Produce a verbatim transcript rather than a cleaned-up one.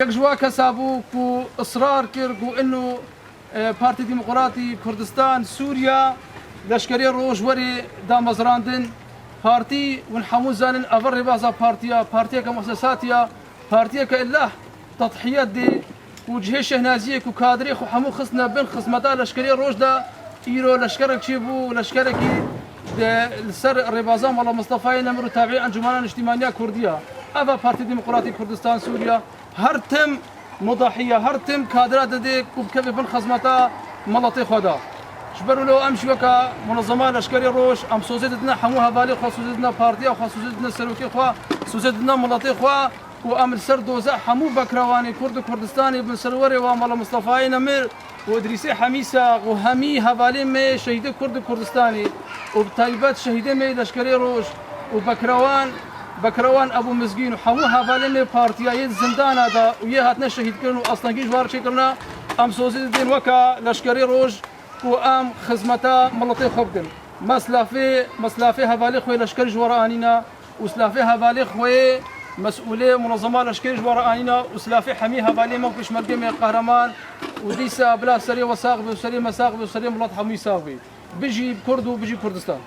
Yek ji wa kesa bû ku israr kir ku inu, e, Partî Demokratî Kurdistan Sûriya Leşkerê Roj werê damezrandin. Partî, hûn hemû zanin, ev rêbaza partiya, partiyeke muesesatî ya, partiyeke illah tedhiyet dê û cihê şehnaziyê ku kadrê xwe hemû xistine bin xizmeta Leşkerê Roj de, îro leşkerek çêbû, leşkerekî de li ser rêbaza Mela Mistefayê Nemir û tabiî Encûmena Niştîmaniya Kurdî ya. Ev e Partî Demokratî Kurdistan Sûriya. Her tim mudahiye, her tim kadra didê ku bikeve bin xizmeta miletê xwe de. Ji ber wilo em jî weke Munezema Leşkerê Roj, em sozê didine hemû hevalê xwe, sozê didine partiya xwe, sozê didine serokê xwe, sozê didine miletê xwe û em li ser doza hemû bekrewanê Kurd û Kurdistanê bin serwerê wa Mela Mistefayê Nemir û Îdrîsê Hemîsa û hemî hevalê me şehîdê Kurd û Kurdistanê û bi taybet şehîdê me Leşkerê Roj û bekrewan, bekrewan Ebû Mizgîn û hemû hevalê me partiya yê di zindana de û yê hatine şehîdkirin û astengî ji war çêkirine, em sozî didin weke Leşkerê Roj ku em xizmeta miletê xwe bidin. Me silafê, me silafê hevalê xwe leşkerî ji we re anîne û silafê hevalê xwe yê mesûlê munezema leşkerî ji we re anîne û silafê hemî hevalê me û pêşmergê me qehreman û dîsa bila serê we sax be û serê me sax be û serê milet hemûyî sax be. Bijî Kurd û bijî Kurdistan.